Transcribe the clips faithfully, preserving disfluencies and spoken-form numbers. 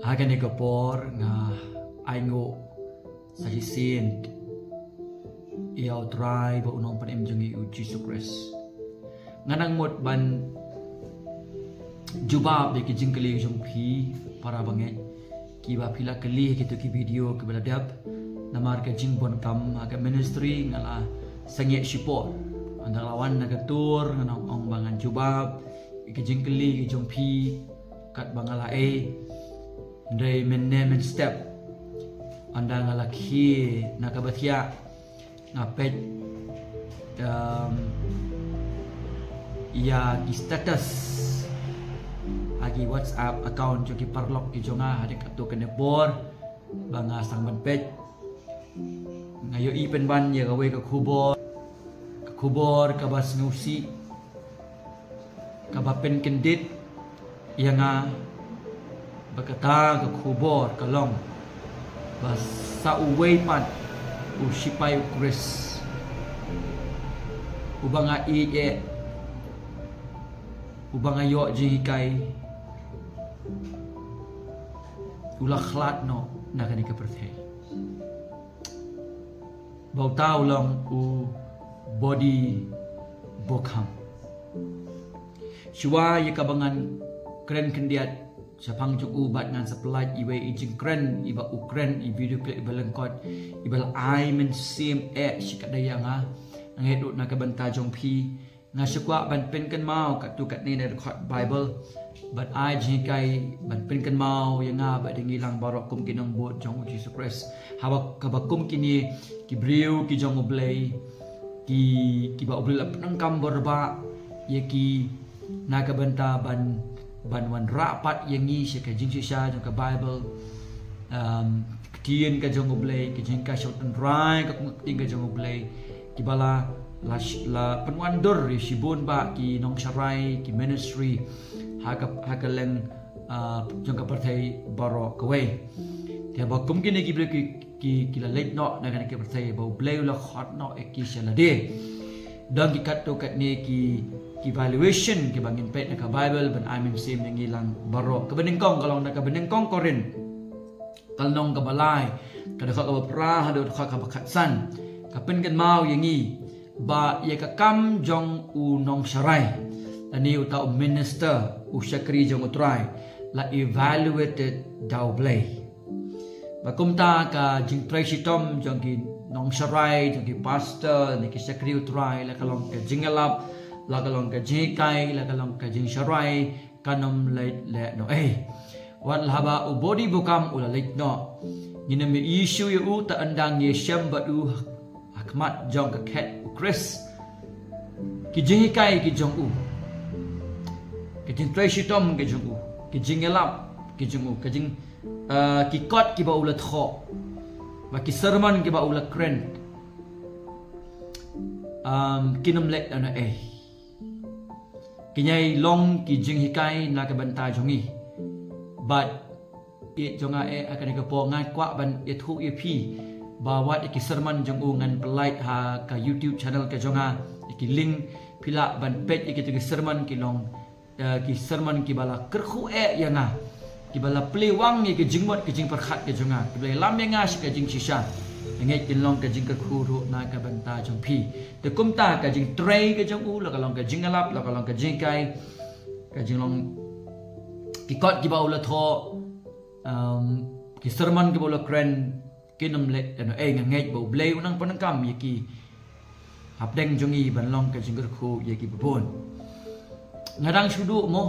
Ha kane ka por nga ainguh sa shisien ïa U Trai bad U Nongpynim jong ngi U Jisu Khrist. Nga nang mut ban jubab ïa ki jingkylli jong phi para bangeit kiba phi la kylli ha kito ki video kiba la dep. Namar ka jingbun kam ha ka ministry nga la sangeh shipor. Ynda la wan na ka tur nga nang ong ba ngan jubab ïa ki jingkylli ki jong phi katba nga la ai. Hynrei mynne mynstep ynda nga la khie na kaba thiah nga peit, um, ïa ki status ha ki WhatsApp account jong ki paralok ki jong nga ha kane ka por ba nga sdang ban peit. Nga ïohi pynban ïa kawei ka khubor, ka khubor kaba sngewsih, kaba pynkyndit ïa nga. Ba kata ka khubor ka long ba sa uwei pat u sipai U Khrist uba nga ïeit, uba nga ïoh jinghikai, u la khlad noh na kane ka pyrthei. Ba uta u long u Body Bokham. Shuwa ïa kaba ngan kren khyndiat shaphang jong u bad ngan sa pyllait iwei i jingkren iba u kren, i video clip iba lyngkot iba la ai mynsiem eh shikatdei ïa nga. Nga ngeit ruh na ka bynta jong phi nga shu kwah ban pynkynmaw katto katne na dkhot Bible bad ai jinghikai ban pynkynmaw ïa nga bad ïa ngi lang baroh kum ki nongbud jong U Jisu Khrist. Haba kaba kum kine ki briew ki jong U Blei, ki, kiba U Blei la pyndonkam bor ba ïa ki na ka bynta ban, ban wanrah pat ïa ngi sha ka jingshisha jong ka Bible. Um, ktien ka jong U Blei, ka jingkashon tynrai ka ktien ka jong U Blei, kiba la, la, la pynwandur ïa shibun ba ki nongsharai, ki ministry ha ka, ha ka leng, ah, jong ka pyrthei baroh kawei. Te ba kum kine ki briew ki, ki, ki la leit noh na kane ka pyrthei ba U Blei u la khot noh ïa ki sha lade. Don ki katto katne ki, ki evaluation kiba ngin peit na ka Bible ban ai mynsiem ïa ngi lang baroh. Kaba nyngkong ka long na kaba nyngkong Korinth ka lynnong kaba lai, ka dkhot kaba phra haduh dkhot kaba khatsan, ka pynkynmaw ïa ngi ba ïa ka kam jong u nongsharai lane uta u minister, u shakri jong U Trai, la evaluated da U Blei. Ba kumta ka jingtrei shitom jong ki nongsharai, jong ki pastor, ne ki shakri U Trai, la ka long ka jingïalap, la ka long ka jinghikai, la ka long ka jingsharai, kan ym leit lehnohei. Wat la haba u Body Bokham u la leit noh, ngin ym ïohi shuh ïa u, te ynda ngi shem bad u ha khmat jong ka khet U Khrist. Ki jinghikai ki jong u, ki jingtrei shitom ki jong u, ki jingïalap ki jong u, ki jing, ah, ki kot kiba u la thoh, bad ki sermon kiba u la kren, um, kin ym leit lehnohei. Kine ki long ki jinghikai na ka bynta jong ngi. Bad ïeit jong nga eh, ha kane ka por nga kwah ban ïathuh ïa phi ba wat ïa ki sermon jong u ngan pyllait ha ka YouTube channel ka jong nga, ïa ki link, phi lah ban peit ïa kito ki sermon, ki long, eh, ki sermon kiba la kyrkhu eh ïa nga, kiba la plie wang ïa ka jingmut ka jingpyrkhat ka jong nga, kiba la ïalam ïa nga sha ka jingshisha. Nga ngeit kin long ka jingkyrkhu ruh na ka bynta jong phi. Te kumta ka jingtrei ka jong u, la ka long ka jingïalap, la ka long ka jinghikai, ka jinglong, ki kot kiba u la thoh, um, ki sermon kiba u la kren, kin ym leit lehnohei. Nga ngeit ba U Blei u nang pyndonkam ïa ki hapdeng jong ngi ban long ka jingkyrkhu ïa kiba bun. Nga dang shu duh mo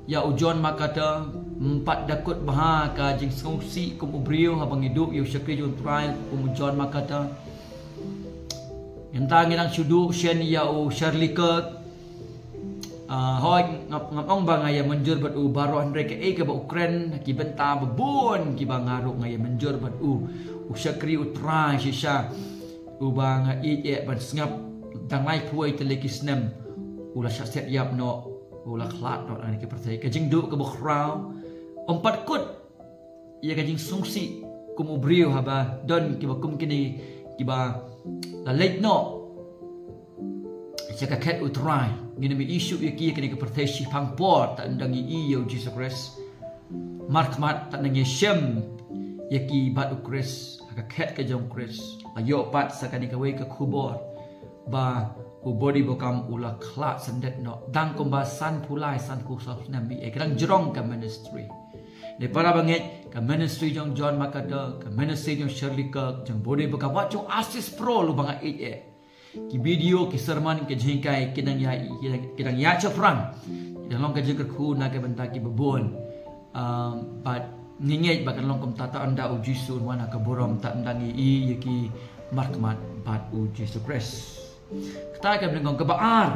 ïa u John MacArthur, ym pat da kut bha ka jingsngewsih kum u briew haba ngi duh ïa u shakri jong U Trai kum u John MacArthur. Mynta ngi dang shu duh shen ïa u Charlie Kirk. Ah, hooid, ngam, ngam ong ba nga ïa mynjur bad u baroh, hynrei kaei kaba u kren ha ki bynta ba bun kiba nga ruh nga ïa mynjur bad u. U shakri U Trai shisha, uba nga ïeit eh ban sngap, dang laiphew wei tylli ki snem u la shah siat ïap noh, u la khlad noh na kane ka pyrthei. Ka jingduh kaba khraw, ym pat kut ïa ka jingsngewsih kum u briew haba don kiba kum kine kiba la leit noh sha ka khet U Trai. Ngin ym ïohi shuh ïa ki ha kane ka pyrthei shiphang por, te ynda ngi ïohi ïa U Jisu Khrist. markhmat, tad nang ïashem ïa ki bad u Khrist ha ka khet ka jong u Khrist. La ïoh pat sa kane kawei ka khubor ba u Body Bokam u la khlad syndet noh, dang kumba sanphew lai sanphew saw snem, ïa ka dang jrong ka ministry. Dei para bangeit, ka ministry jong John MacArthur, ka ministry jong Charlie Kirk, jong Body Bokam, wat jong Archie Sproul uba nga ïeit eh. Ki video, ki sermon, ki jinghikai ki dang ïa, ki dang, ki dang ïa shaphrang. Ki dang long ka jingkyrkhu na ka bynta ki babun. Um, bad ngi ngeit ba kan long kumta tad ynda u Jisu un wan ha ka burom, tad ynda ngi ïohi ïa ki markhmat bad u Jisu Khrist. Kata ka bynta kaba ar.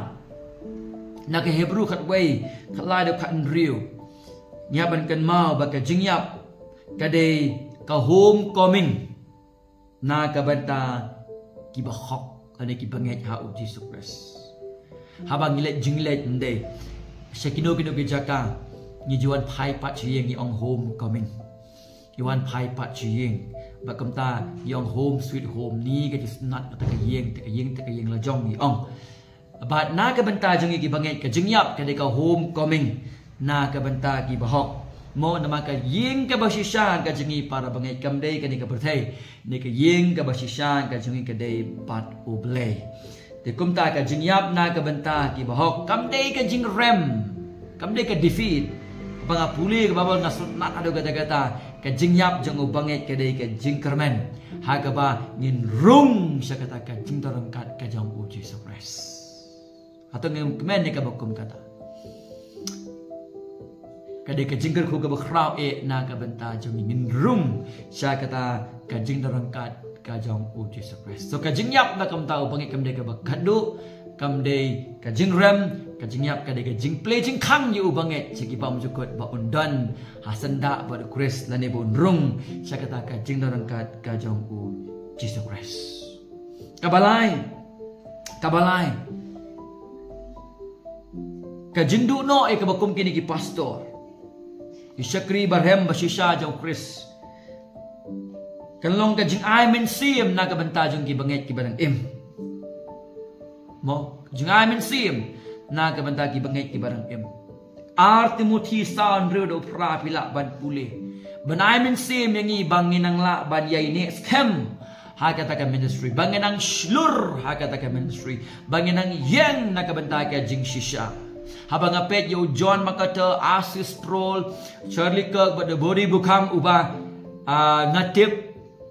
Na ka Hebru khatwei, khatlai haduh khathynriew, ngi hap ban kynmaw ba ka jingïap ka dei ka homecoming na ka bynta ki bahok lane ki bangeit ha u Jisu Khrist. Haba ngi leit jingleit, ym dei, sha kino kino ki jaka, ngi ju wan phai pat sha ïing, ngi ong homecoming. Ngi wan phai pat sha ïing. Bad kumta ngi ong home sweet home, ni ka jingsnat kata ka ïing, kata ka ïing, kata ka ïing la jong, ngi ong. Bad na ka bynta jong ngi ki bangeit, ka jingïap ka dei ka homecoming na ka bynta ki bahok. Mo, namar ka ïing kaba shisha ka jong ngi para bangeit kam dei kane ka pyrthei. Ne ka ïing kaba shisha ka jong ngi ka dei bad U Blei. Te kumta ka jingïap na ka bynta ki bahok kam dei ka jingrem, kam dei ka defeat. Ba nga pule ka Baibl, nga sngewtynnat haduh katta katta, ka jingïap jong u bangeit ka dei ka jingkyrmen, ha kaba ngin rung sha kata ka jingdon ryngkat ka jong u Jisu Khrist. Hato ngin kmen ïa kaba kum kata? Ka dei ka jingkyrkhu kaba khraw eh na ka bynta jong ngi, ngin rung sha kata ka jingdon ryngkat ka jong u Jisu Khrist. So ka jingïap na ka bynta u bangeit kam dei kaba khatduh, kam dei ka jingrem. Ka jingïap ka dei ka jingplie jingkhang ïa u bangeit sha ki bymjukut ba un don ha syndah bad u Khrist lane ba un rung sha kata ka jingdon ryngkat ka jong u Jisu Khrist. Kaba lai, kaba lai, ka jingduh noh ïa kaba kum kine ki pastor, ki shakri barhem ba shisha jong u Khrist, kan long ka jingai mynsiem na ka bynta jong ki bangeit kiba dang im. Mo, jingai mynsiem na ka bynta ki bangeit kiba dang im. Ar Timothi saw hynriew haduh phra phi lah ban pule. Ban ai mynsiem ïa ngi ba ngin nang lah ban ïaineh skhem ha kata ka ministry, ba ngin nang shlur ha kata ka ministry, ba ngin nang ïeng na ka bynta ka jingshisha. Haba nga peit ïa u John MacArthur, Archie Sproul, Charlie Kirk bad u Body Bokam uba, ah, nga tip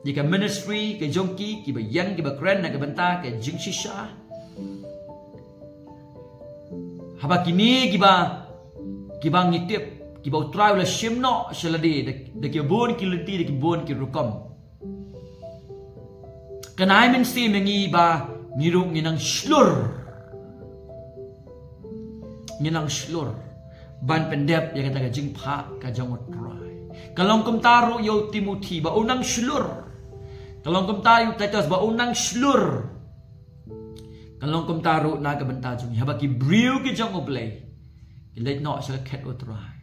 ïa ka ministry ka jong ki, kiba ïeng kiba kren na ka bynta ka jingshisha. Haba kine kiba, kiba ngi tip, kiba u Trai u la shim noh sha lade da, da ki bun ki lynti, da ki bun ki rukom. Kan ai mynsiem ïa ngi ba ngi ruh ngin nang shlur, ngin nang shlur ban pyndep ïa kata ka jingphah ka jong u Trai. Ka long kumta ruh ïa u Timothi ba un nang shlur. Ka long kumta ïa u Titus ba un nang shlur. Ka long kumta ruh na ka bynta jong ngi, haba ki briew ki jong U Blei ki leit noh sha ka khet u Trai,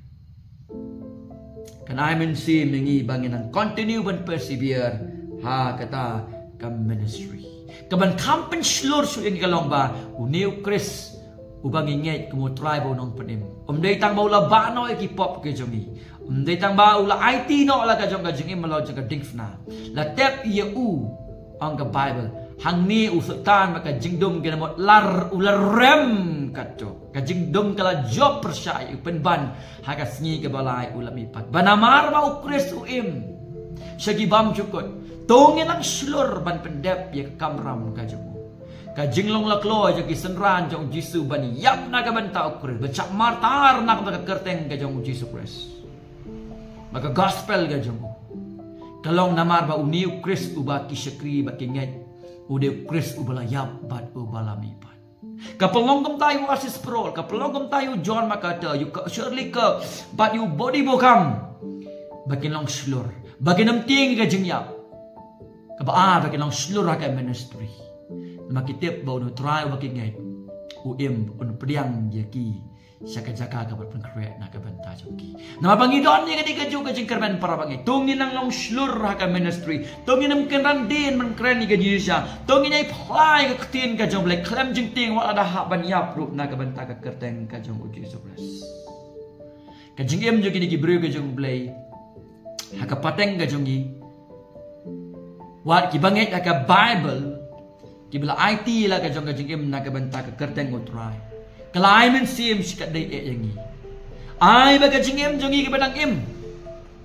kan ai mynsiem ïa ngi ba ngin nang continue ban persevere ha kata ka ministry. Kaban kham pynshlur shuh ïa ngi ka long ba une u Khrist uba ngi ngeit kum u Trai bad u Nongpynim, ym dei tang ba u la bah noh ïa ki pop ki jong ngi, ym dei tang ba u la aiti noh la ka jong ka jingim halor jong ka diengphna. La tep ïa u, ong ka Baibl, hangne u Soitan bad ka jingdum ki la mut lar, u la rem katto. Ka jingdum ka la jop pyrshah ïa u, pynban ha ka sngi kaba lai u la mihpat. Ba namar ba u Khrist u im sha ki bymjukut, to ngin nang shlur ban pyndep ïa ka kamram ka jong u. Ka jinglong la kloi jong ki synran jong u Jisu ban ïap na ka bynta u Khrist, ban shah martar na ka bynta ka kyrteng ka jong u Jisu Khrist, bad ka gospel ka jong u, ka long namar ba une u Khrist uba ki shakri bad ki ngeit, u dei u Khrist uba la ïap bad uba la mihpat. Ka pynlong kumta ïa u Archie Sproul, ka pynlong kumta ïa u John MacArthur, ïa u Charlie Kirk bad ïa u Body Bokam, ba kin long shlur, ba kin ym tieng ïa ka jingïap. Kaba ar, ba kin long shlur ha ka ministry. Namar ki tip ba une u Trai uba ki ngeit u im, un pdiang ïa ki sha ka jaka kaba pynkhreh na ka bynta jong ki. Namar ba ngi don ïa kane kajuh ka jingkyrmen para bangeit, to ngin nang long shlur ha ka ministry. To ngin ym kynran dien ban kren ïa ka jingshisha. To ngin ïai phla ïa ka ktien ka jong U Blei khlem jingtieng, wat lada hap ban ïap ruh na ka bynta ka kyrteng ka jong u Jisu Khrist. Ka jingim jong kine ki briew ka jong U Blei ha ka pateng ka jong ngi, wat ki bangeit ha ka Bible, ki ba la aiti la ka jong ka jingim na ka bynta ka kyrteng U Trai. Ka la ai mynsiem shi katdei eh ïa ngi. Ai ba ka jingim jong ngi ki ba dang im,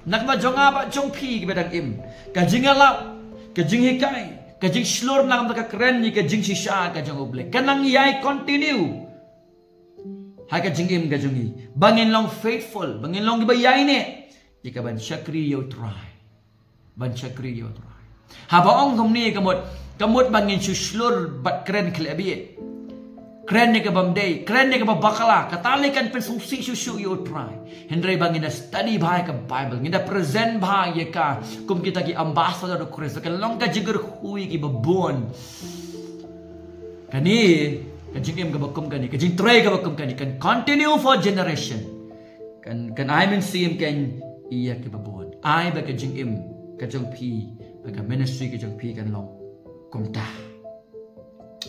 na ka bynta jong nga bad jong phi ki ba dang im, ka jingïalap, ka jinghikai, ka jingshlur na ka bynta ka kren ïa ka jingshisha ka jong U Blei, kan nang ïai continue ha ka jingim ka jong ngi. Ba ngin long faithful, ba ngin long ki ba ïaineh ïa ka ban shakri ïa U Trai. Ban shakri ïa U Trai. Haba ong kumne ka mut, ka mut ba ngin shu shlur bad kren khlem bieit, kren ïa ka bym dei, kren ïa ka ba bakla, kata lei kan pynsngewsih shuh shuh ïa U Trai. Hynrei ba ngin da study bha ïa ka Bible, ngin da present bha ïa ka kum kita ki ambassador u Khrist, kan long ka jingkyrkhu ïa ki ba bun. Kane ka jingim ka ba kum kane, ka jingtrei ka ba kum kane kan continue for generation. Kan, kan ai mynsiem kan ïa ki ba bun. Ai ba ka jingim ka jong phi, ba ka ministry ka jong phi kan long kumta.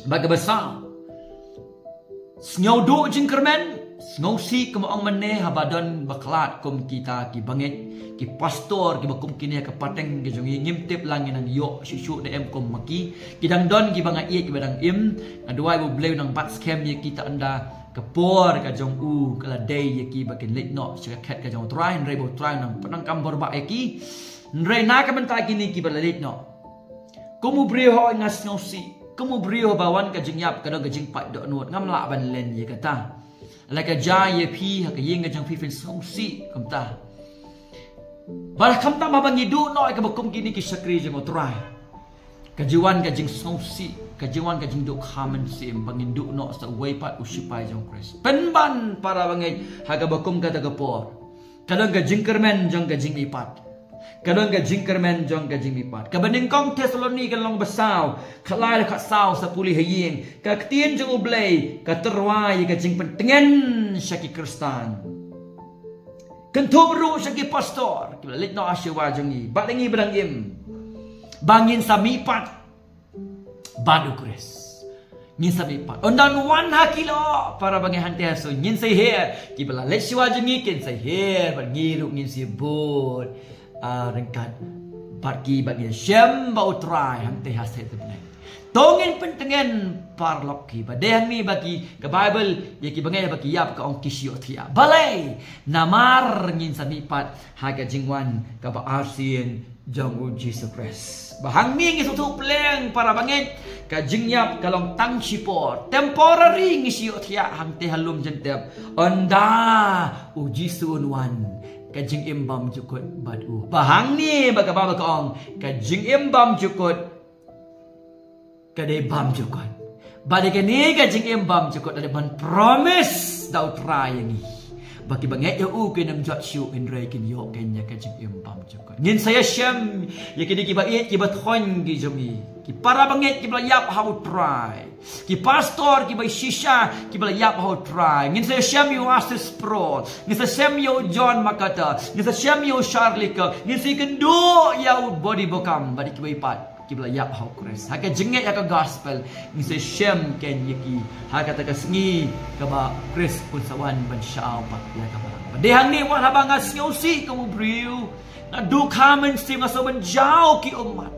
Ba ka ba saw, sngew duh jingkyrmen, sngewsih kum ong mynne haba don ba khlad kum kita ki bangeit, ki pastor ki ba kum kine ha ka pateng ka jong ngi. Ngim tip la ngin nang ïoh shuh shuh ne em kum ma ki. Ki dang don ki ba nga ïeit ki ba dang im. Nga duwai ba U Blei u nang bat skhem ïa kita ynda ka por ka jong u ka la dei ïa ki ba kin leit noh sha ka khet ka jong U Trai, hynrei ba U Trai u nang pyndonkam bor bha ïa ki. Hynrei na ka bynta kine ki ba la leit noh, kum u briew hooid nga sngewsih, kum u briew haba wan ka jingïap ka don ka jingpait dohnud, ngam lah ban len ïa kata. La ka jia ïa phi ha ka ïing ka jong phi, phin sngewsih kumta. Bad khamtam haba ngi duh noh ïa ka ba kum kine ki shakri jong U Trai, ka jingwan ka jingsngewsih, ka jingwan ka jingduh kha mynsiem ba ngin duh noh sa uwei pat u shipai jong U Khrist. Pynban para bangeit, ha ka ba kum kata ka por, ka don ka jingkyrmen jong ka jingmihpat. Ka don ka jingkyrmen jong ka jingmihpat. Ka ba nyngkong Thessaloni ka lynnong ba saw, khatlai, khatsaw, sa pule ha ïing. Ka ktien jong U Blei ka tyrwa ïa ka jingpyntngen sha ki Khristan. Kynthup ruh sha ki pastor ki ba la leit noh ha shuwa jong ngi, bad ïa ngi ba dang im, ba ngin sa mihpat bad U Khrist. Ngin sa mihpat. Ynda un wan ha ki lyoh, para bangeit, hangta ha suiñ, ngin sa ïoh, ki ba la leit shuwa jong ngi kin sa ïoh, bad ngi ruh ngin sa bud, ah, ryngkat bad ki, bad ngin shem bad U Trai hangta ha stet bneng. To ngin pyntngen paralok ki. Ba dei hangne ba ki, ka Bible ïa ki bangeit ba ki ïap ka ong ki shu ïohthiah. Balei? Namar ngin sa mihpat ha ka jingwan ka ba arsien jong U Jisu Khrist. Ba hangne ngi sngewthuh pleng, para bangeit, ka jingïap ka long tang shipor, temporary, ngi shu ïohthiah hangta ha lum jingtep. Ynda U Jisu un wan, ka jingim bymjukut bad u. Ba hangne ba ka Bible ka ong, ka jingim bymjukut ka dei bymjukut. Bad ïa kane ka jingim bymjukut la dei ban promise da U Trai ïa ngi, ba ki bangeit ïa u kin ym jot shuh, hynrei kin ïoh kane ka jingim bymjukut. Ngin sa ïashem ïa kine ki ba ïeit, ki ba thoiñ ki jong ngi, ki para bangeit ki ba la ïap ha U Trai, ki pastor ki ba shisha ki ba la ïap ha U Trai. Ngin sa ïashem ïa u Arsis Sproul, ngin sa shem ïa u John MacArthur, ngin sa shem ïa u Charlie Kirk, ngin sa ïakynduh ïa u Body Bokam, bad ïa ki ba ïeit pat ki ba la ïap ha U Khrist. Ha ka jingngeit ha ka gospel, ngin sa shem kein ïa ki ha kata ka sngi ka ba U Khrist un sa wan ban shaw pat ïa ka balang. Ba dei hangne wat haba nga sngewsih kum u briew, nga duh kha mynsiem, nga sngew ban jaw ki ummat.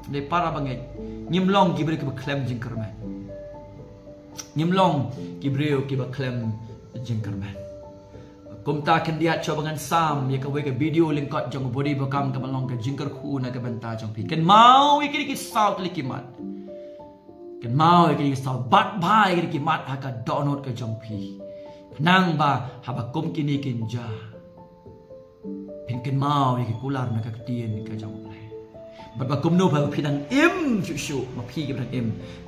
Dei para bangeit, ngim long ki briew ki ba khlem jingkyrmen. Ngim long ki briew ki ba khlem jingkyrmen. Kumta khyndiat shuwa ba ngan sam ïa kawei ka video lyngkot jong u Body Bokam ka ba long ka jingkyrkhu na ka bynta jong phi, kynmaw ïa kine ki saw tylli ki mat. Kynmaw ïa kine ki saw, bat bha ïa kine ki mat ha ka dohnud ka jong phi. Khnang ba haba kum kine kin jia, phin kynmaw ïa ki kular na ka ktien ka jong U Blei. Bad ba kumno ba phi dang im shuh shuh, ma phi ki ba dang im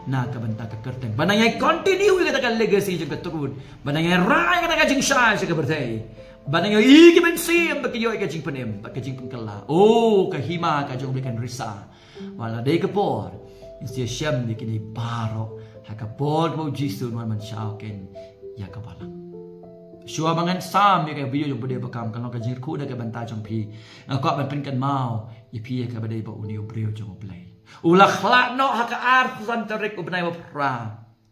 na ka bynta ka kyrteng, ba nang ïa continue ïa kata ka legacy jong ka tnat, ba nang ïa rai ïa kata ka jingshai sha ka pyrthei, ba nang ïa i ki mynsiem ba ki ïoh ïa ka jingpynim bad ka jingpynkylla. O, ka hima ka jong U Blei kan risa. Wat la dei ka por, ngin sa ïashem ïa kine baroh ha ka por ba U Jisu un wan ban shaw kein ïa ka balang. Shuwa ba ngan sam ïa ka video jong u Body Bokam, ka long ka jingkyrkhu na ka bynta jong phi, nga kwah ban pynkynmaw ïa phi ïa ka ba dei ba une u briew jong U Blei u la khlad noh ha ka arphew san tarik u bnai ba phra,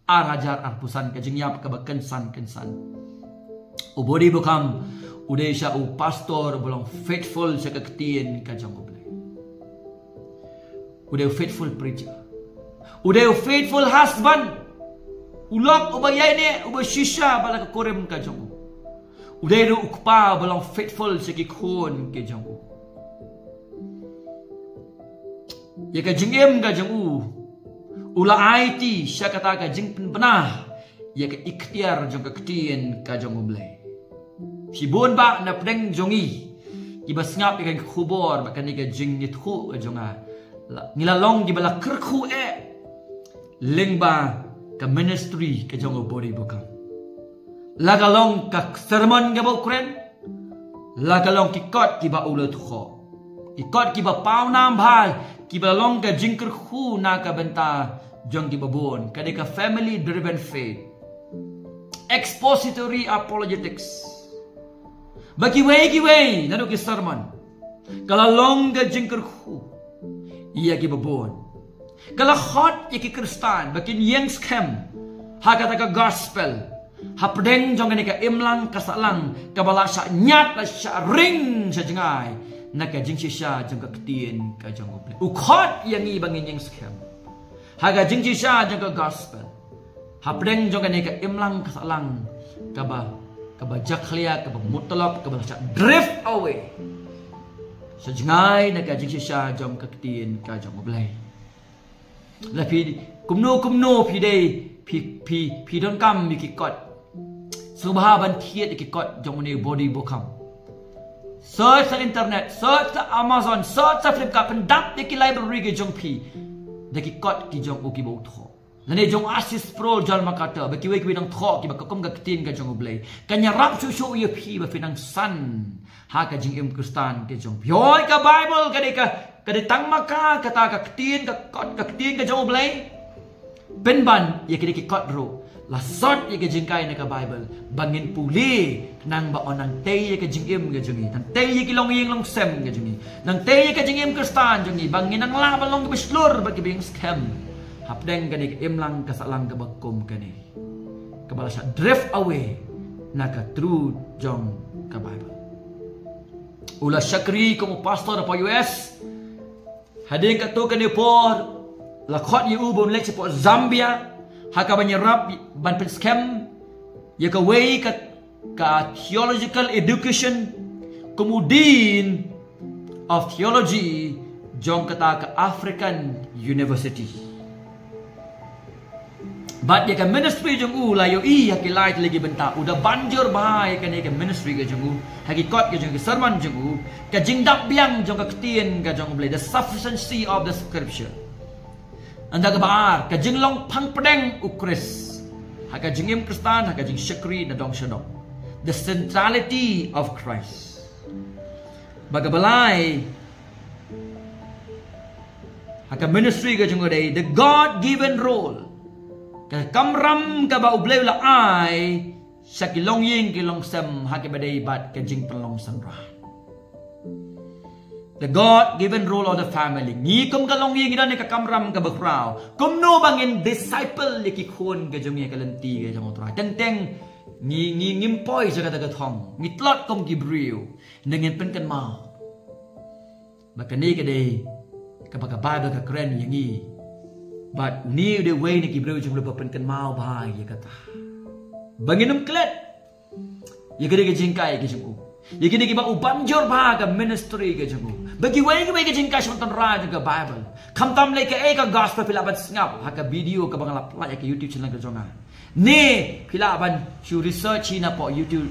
ar hajar arphew san, ka jingïap ka ba kynsan kynsan. U Body Bokam U dei sha u pastor ba long faithful sha ka ktien ka jong U Blei. U dei u faithful preacher. U dei u faithful husband. U lok uba ïaineh, uba shisha bad la ka kurim ka jong u. U dei ruh u kpa ba long faithful sha ki khun ki jong u. Ïa ka jingim ka jong u, u la aiti sha kata ka jingpynbna ïa ka iktiar jong ka ktien ka jong U Blei. Shibun bah na pdeng jong ngi kiba sngap ïa ka khubor bad kane ka jingïathuh ka jong nga, la, ngi la long kiba la kyrkhu eh lyngba ka ministry ka jong u Body Bukam. La ka long ka sermon kaba u kren, la ka long ki kot kiba u la thoh, ki kot kiba pawnam bha, kiba long ka jingkyrkhu na ka bynta jong kiba bun, ka dei ka family driven faith, expository apologetics. Bad kiwei kiwei naduh ki sermon, ka la long ka jingkyrkhu ïa kiba bun. Ka la khot ïa ki Khristan ba kin ïeng skhem ha kata ka gospel hapdeng jong kane ka imlang ka sahlang kaba la shah ñiad, la shah ring sha jngai na ka jingshisha jong ka ktien ka jong U Blei. U khot ïa ngi ba ngin ïeng skhem ha ka jingshisha jong ka gospel hapdeng jong kane ka imlang ka sahlang kaba, kaba jakhlia, kaba mutlop, kaba la shah drift away sha jngai na ka jingshisha jong ka ktien ka jong U Blei. La phi kumno kumno phi dei, phi, phi, phi donkam ïa ki kot, sngewbha ban thied ïa ki kot jong une u Body Bukam. Search sa internet, search sa Amazon, search sa Flipkart, pyndap ïa ki library ki jong phi da ki kot ki jong u kiba u thoh. Lane jong Archibald Sproul, John MacArthur, bad kiwei kiwei nongthoh kiba ka kum ka ktien ka jong U Blei. Kan ïarap shuh shuh ïa phi ba phin nang san ha ka jingim Khristan ka jong phi. Hooid, ka Bible ka dei ka, ka dei tang ma ka, kata ka ktien, ka kot, ka ktien ka jong U Blei. Pynban ïa ka dei ki kot ruh, la sot ïa ka jingkai na ka Bible ba ngin pule, nang ba un nang tei ïa ka jingim ka jong ngi, nang tei ïa ki longïing longsem ka jong ngi, nang tei ïa ka jingim Khristan jong ngi, ba ngin nang lah ban long kiba shlur bad kiba ïeng skhem hapdeng kane ka imlang ka sahlang kaba kum kane, kaba la shah drift away na ka truth jong ka Bible. U la shakri kum u pastor hapoh U S. Hadien katto katne por la khot ïa u ba un leit shapoh Zambia, ha kaba un ïarap ban pynskhem ïa kawei ka, ka theological education kum u Dean of Theology jong kata ka African University. Bad ïa ka ministry jong u la ïohi ha ki lai tylli ki bynta. U da ban jur bha ïa kane ka ministry ka jong u, ha ki kot ka jong u, ki sermon jong u, ka jingdap biang jong ka ktien ka jong U Blei, the sufficiency of the scripture. Ynda kaba ar, ka jinglong phang pdeng u Khrist ha ka jingim Khristan, ha ka jingshakri na dong sha dong, the centrality of Christ. Bad kaba lai, ha ka ministry ka jong u dei the God given role, ka kamram kaba U Blei u la ai sha ki longïing ki longsem ha kaba dei bad ka jingpynlong synran. The God given role of the family. Ngi kum ka longïing ngi don ïa ka kamram kaba khraw, kumno ba ngin disciple ïa ki khun ka jong ngi ha ka lynti ka jong U Trai. Teng teng ngi, ngi, ngim poi sha kata ka thong, ngi tlot kum ki briew. Ngi ngin pynkynmaw. Bad kane ka dei kaba ka Bible ka kren ïa ngi. Bad une u dei uwei na ki briew jong U Blei ba pynkynmaw bha ïa kata, ba ngin ym klet ïa kane ka jinghikai ka jong u, ïa kine kiba u ban jur bha ha ka ministry ka jong u. Bad kiwei kiwei ki jinghikai shong tynrai jong ka Bible. Khamtam lei kaei ka gospel, phi lah ban sngap ha ka video kaba nga la pynlait ha ka YouTube channel ka jong nga. Ne phi lah ban shu research hi na poh YouTube,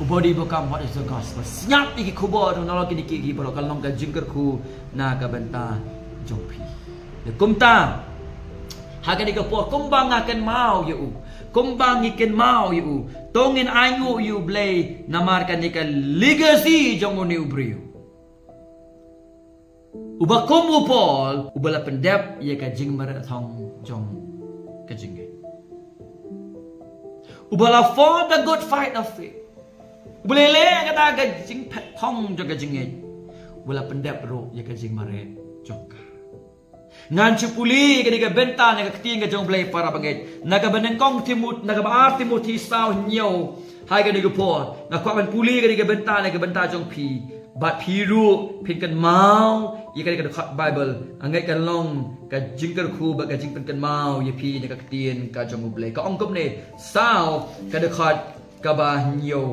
u Body Bukam, What is the Gospel. Sngap ïa ki khubor jong u, nalor kine ki, ki baroh, kan long ka jingkyrkhu na ka bynta jong phi. Te kumta, ha kane ka por, kumba nga kynmaw ïa u, kumba ngi kynmaw ïa u, to ngin ainguh ïa U Blei namar kane ka legacy jong une u briew uba kum u Paul, uba la pyndep ïa ka jingmareh thong jong ka jingngeit, uba la fought the good fight of faith, uba la leh kata ka jingphet thong jong ka jingngeit, uba la pyndep ruh ïa ka jingmareh jong ka. Ngan shu pule ïa kane ka bynta na ka ktien ka jong U Blei, para bangeit, na kaba nyngkong Timothi, na kaba ar Timothi saw hynñiew, Ha kane ka por nga kwah ban pule kane ka bynta na ka bynta jong phi, bad phi ruh phin kynmaw ïa kane ka dkhot Baibl. Nga ngeit kan long ka jingkyrkhu bad ka jingpynkynmaw ïa phi na ka ktien ka jong U Blei. Ka ong kumne, saw ka dkhot kaba hynñiew,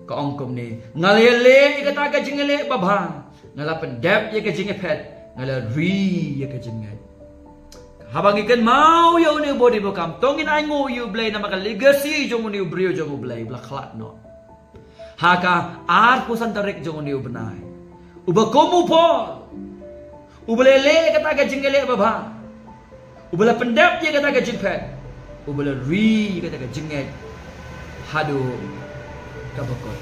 ka ong kumne: Nga la ïaleh ïa kata ka jingïaleh babha, nga la pyndep ïa ka jingïaphet, nga la ri ïa ka jingngeit. Haba ngi kynmaw ïa une u body ba kham, to ngin ainguh ïa U Blei namar ka legacy jong une u briew jong U Blei uba la khlad noh ha ka arphew san tarik jong une u bnai. Uba kum u Paul, uba la ïaleh ïa kata ka jingïaleh babha, uba la pyndep ïa kata ka jingphet, uba la ri ïa kata ka jingngeit haduh kaba kut.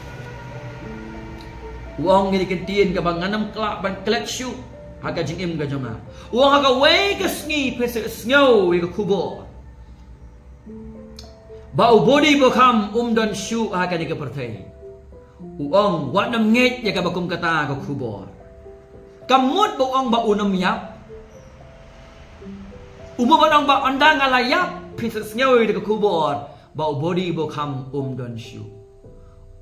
U ong ïa kane ka ktien kaba ngan ym lah ban klet shuh ha ka jingim ka jong nga. U ong, ha kawei ka sngi phin sa sngew ïa ka khubor ba u body ba kham um don shuh ha kane ka pyrthei. U ong, wat nym ngeit ïa kaba kum kata ka khubor. Kam mut ba u ong ba un ym ïap. U mut ban ong ba ynda nga la ïap phin sa sngew ïa ka khubor ba u body ba kham um don shuh.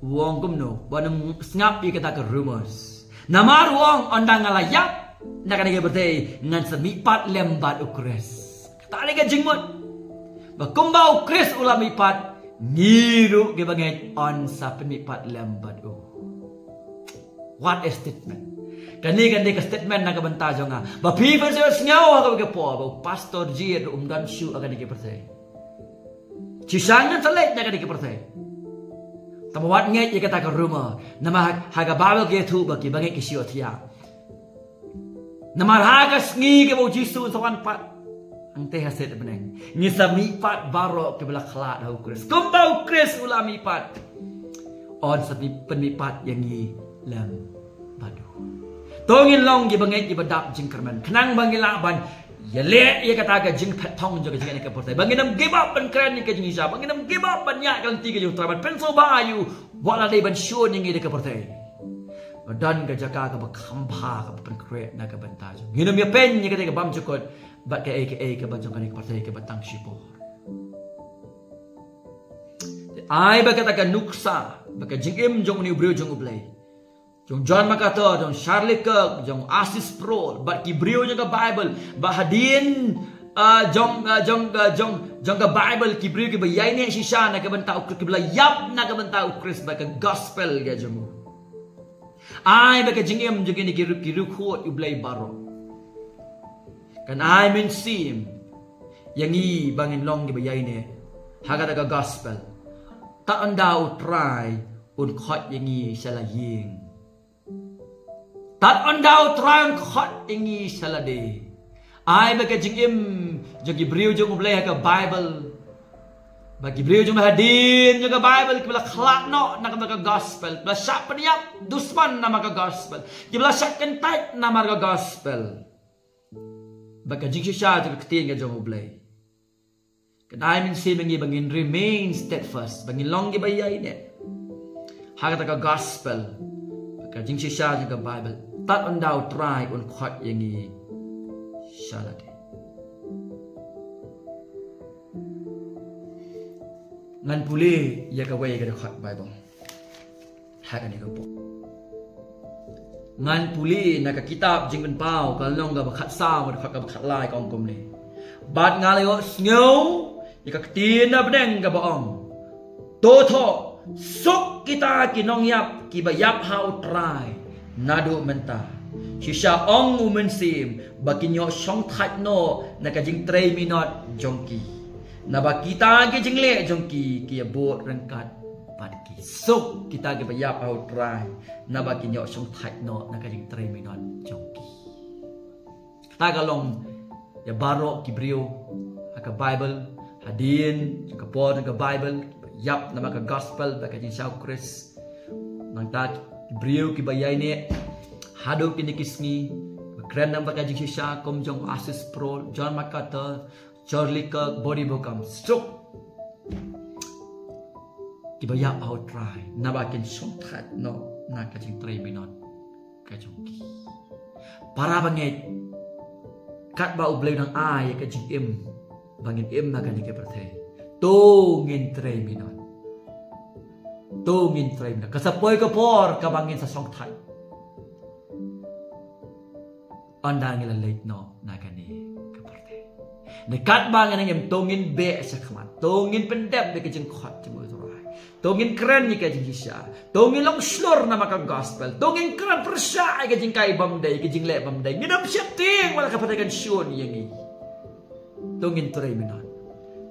U ong kumno, wat nym sngap ïa kata ka rumors. Namar u ong, ynda nga la ïap na kane ka pyrthei, ngan sa mihpat lem bad U Khrist. Kata ne ka jingmut ba kumba U Khrist u la mihpat, ngi ruh kiba ngeit yn sa pynmihpat lem bad u. What a statement. Kane, kane ka statement na ka bynta jong nga ba phi phin sa sngew ha kawei ka por ba u Pastor Jade um don shuh ha kane ka pyrthei. Shisha ngan sa leit na kane ka pyrthei. Tangba wat ngeit ïa kata ka rumor. Namar ha, ha ka Baibl ka ïathuh ba kiba ngeit ki shu thiah. Namar ha ka sngi kaba u Jisu un sa wan pat, hangta ha stet bneng, ngin sa mihpat baroh kiba la khlad ha U Khrist. Kumba U Khrist u la mihpat, yn sa pynmihpat ïa ngi lem bad u. To ngin long kiba ngeit kiba dap jingkyrmen khnang ba ngin lah ban ïaleh ïa kata ka jingphet thong jong ka jingngeit ha ka pyrthei. Ba ngin ym give up ban kren ïa ka jingshisha. Ba ngin ym give up ban ïaid ha ka lynti ka jong U Trai, ban pynsngewbha ïa u wat la dei ban shun ïa ngi da ka pyrthei. Ba don ka jaka kaba kham bha kaba pynkhreh na ka bynta jong ngi. Ngin ym ïapeit ïa kata ka bymjukut bad kaei kaei kaba jong kane ka pyrthei kaba tang shipor. Ai ba kata ka nuksa, ba ka jingim jong une u briew jong U Blei, jong John MacArthur, jong Charlie Kirk, jong Arcis Sproul bad ki briew jong ka Baibl, ba hadien, ah, jong, ah, jong, ah, jong, jong ka Baibl, ki briew kiba ïaineh shisha na ka bynta U Khrist, kiba la ïap na ka bynta U Khrist bad ka gospel ka jong u. Ai ba ka jingim jong kine ki ri-, ki riewkhuid U Blei baroh kan ai mynsiem ïa ngi ba ngin long kiba ïaineh ha kata ka gospel. Tad ynda U Trai un khot ïa ngi sha la ïing. Tad ynda U Trai un khot ïa ngi sha lade. Ai ba ka jingim jong ki briew jong U Blei ha ka Baibl, ba ki briew jong U Blei hadien jong ka Baibl kiba la khlad noh na ka, na ka gospel, kiba la shah pynïap dusman namar ka gospel, kiba la shah kyntait namar ka gospel, ba ka jingshisha jong ka ktien ka jong U Blei kan ai mynsiem ïa ngi ba ngin remain steadfast, ba ngin long kiba ïaineh ha kata ka gospel, ka jingshisha jong ka Baibl, tad ynda U Trai un khot ïa ngi sha lade. Ngan pule ïa kawei ka dkhot Baibl ha kane ka por. Ngan pule na ka kitab Jingpynpaw, ka lynnong kaba khatsaw, ka dkhot kaba khatlai, ka ong kumne: Bad nga la ïohsngew ïa ka ktien na bneng kaba ong: To thoh, suk kita ki nongïap kiba ïap ha U Trai naduh mynta. Shisha ong U Mynsiem ba kin ïoh shongthait noh na ka jingtrei minot jong ki, naba kita ki jingleh jong ki ki ïabud ryngkat bad ki. Suk kita kiba ïap ha U Trai, naba kin ïoh shongthait noh na ka jingtrei minot jong ki. Kata ka long ïa baroh ki briew ha ka Baibl hadien jong ka por jong ka Baibl, kiba ïap namar ka gospel bad ka jingshisha U Khrist. Nangta ki briew kiba ïaineh haduh kine ki sngi, ba kren namar ka jingshisha, kum jong Arcis Sproul, John MacArthur, Charlie Kirk, Bobby Bauckham, suk kiba ïap ha U Trai, naba kin shongthait noh na ka jingtrei minot ka jong ki. Para bangeit, katba U Blei u dang ai ïa ka jingim ba ngin im ha kane ka pyrthei, to ngin trei minot. To ngin trei mynta. Ka sa poi ka por kaba ngin sa shongthait. Ynda ngi la leit noh na kane ka pyrthei. Ne katba ngi nang im, to ngin beh shakhmat. To ngin pyndep ïa ka jingkhot jong U Trai. To ngin kren ïa ka jingshisha. To ngin long shlur namar ka gospel. To ngin kren pyrshah ïa ka jingkai bymdei, ka jingleh bymdei. Ngin ym sheptieng wat la ka pyrthei kan shun ïa ngi. To ngin trei minot.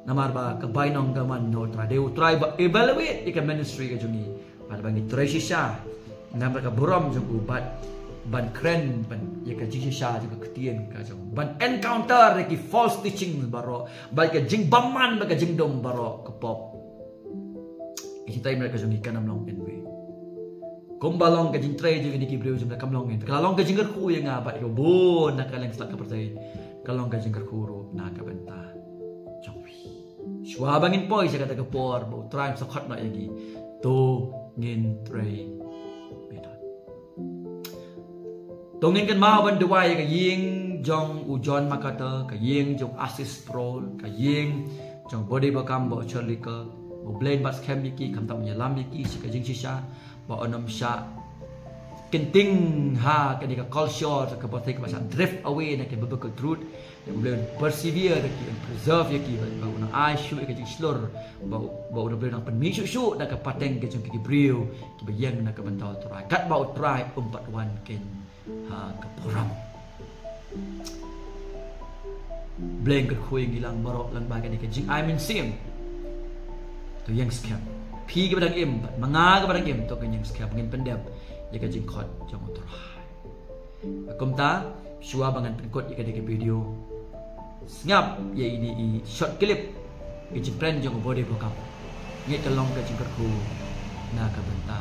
Namar ba ka bainong ka man na U Trai. Dei U Trai ba evaluate ïa ka ministry ka jong ngi. Bad ba ngi trei shisha namar ka burom jong u, bad ban kren ban ïa ka jingshisha jong ka ktien ka jong u, ban encounter ïa ki false teaching baroh, bad ka jingbymman bad ka jingdum baroh ka pop. Ka jingtrei mynta ka jong ngi kan ym long in vain. Kumba long ka jingtrei jong ngi ki briew jong ngi, kam long in, ka long ka jingkyrkhu ïa nga bad ïa bun na ka lyngkhuh ka pyrthei. Ka long ka jingkyrkhu ruh na ka bynta jong phi. Shuwa ba ngin poi sha kata ka por ba U Trai un sa khot noh ïa ngi, to ngin trei minot. To ngin kynmaw ban duwai ïa ka ïing jong u John MacArthur, ka ïing jong Archibald Sproul, ka ïing jong Body Bokam bad Charlie Kirk. Ba U Blei un bat skhem ïa ki, khamtam un ïalam ïa ki sha ka jingshisha, ba un ym shah kynting ha kane ka culture ka pyrthei kaba shah drift away na ka biblical truth. Ïa U Blei un persevere ïa ki, un preserve ïa ki, ba un ai shuh ïa ka jingshlur, ba, ba U Blei un pynmih shuh shuh na ka pateng ka jong ki briew kiba ïeng na ka bynta U Trai, katba U Trai um pat wan keiñ ha ka burom. Blei un kyrkhu ïa ngi lang baroh lyngba kane ka jingai mynsiem. To ïeng skhem. Phi kaba dang im bad ma nga kaba dang im, to ngin ïeng skhem, ngin pyndep ïa ka jingkhot jong U Trai. Kumta, shuwa ba ngan pynkut ïa kane ka video, sngap ïa ine i short clip ka jingkren jong u Body Bokam. Ngeit ka long ka jingkyrkhu na ka bynta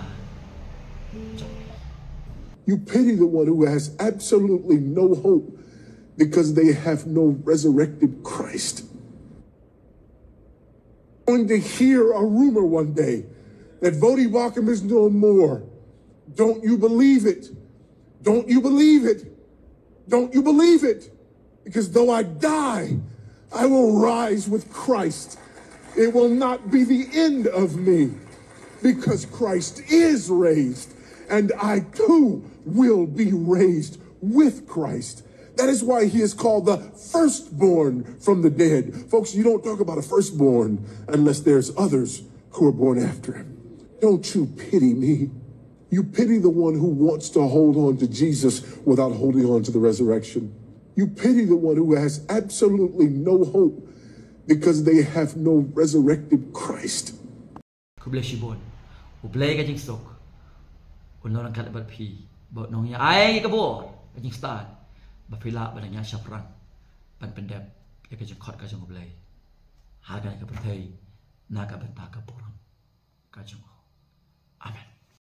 jong ngi. You pity the one who has absolutely no hope because they have no resurrected Christ. Going to hear a rumor one day that Voddie Baucham is no more. Don't you believe it? Don't you believe it? Don't you believe it? Because though I die, I will rise with Christ. It will not be the end of me, because Christ is raised, and I too will be raised with Christ. That is why he is called the firstborn from the dead. Folks, you don't talk about a firstborn unless there's others who are born after him. Don't you pity me? You pity the one who wants to hold on to Jesus without holding on to the resurrection. You pity the one who has absolutely no hope because they have no resurrected Christ. Khublei shibun. U Blei ka jingsuk un long ryngkat bad phi, bad un ïa ai ka bor, ka jingstad, ba phi lah ban ïa shaphrang ban pyndep ïa ka jingkhot ka jong U Blei ha kane ka pyrthei na ka bynta ka burom ka jong U.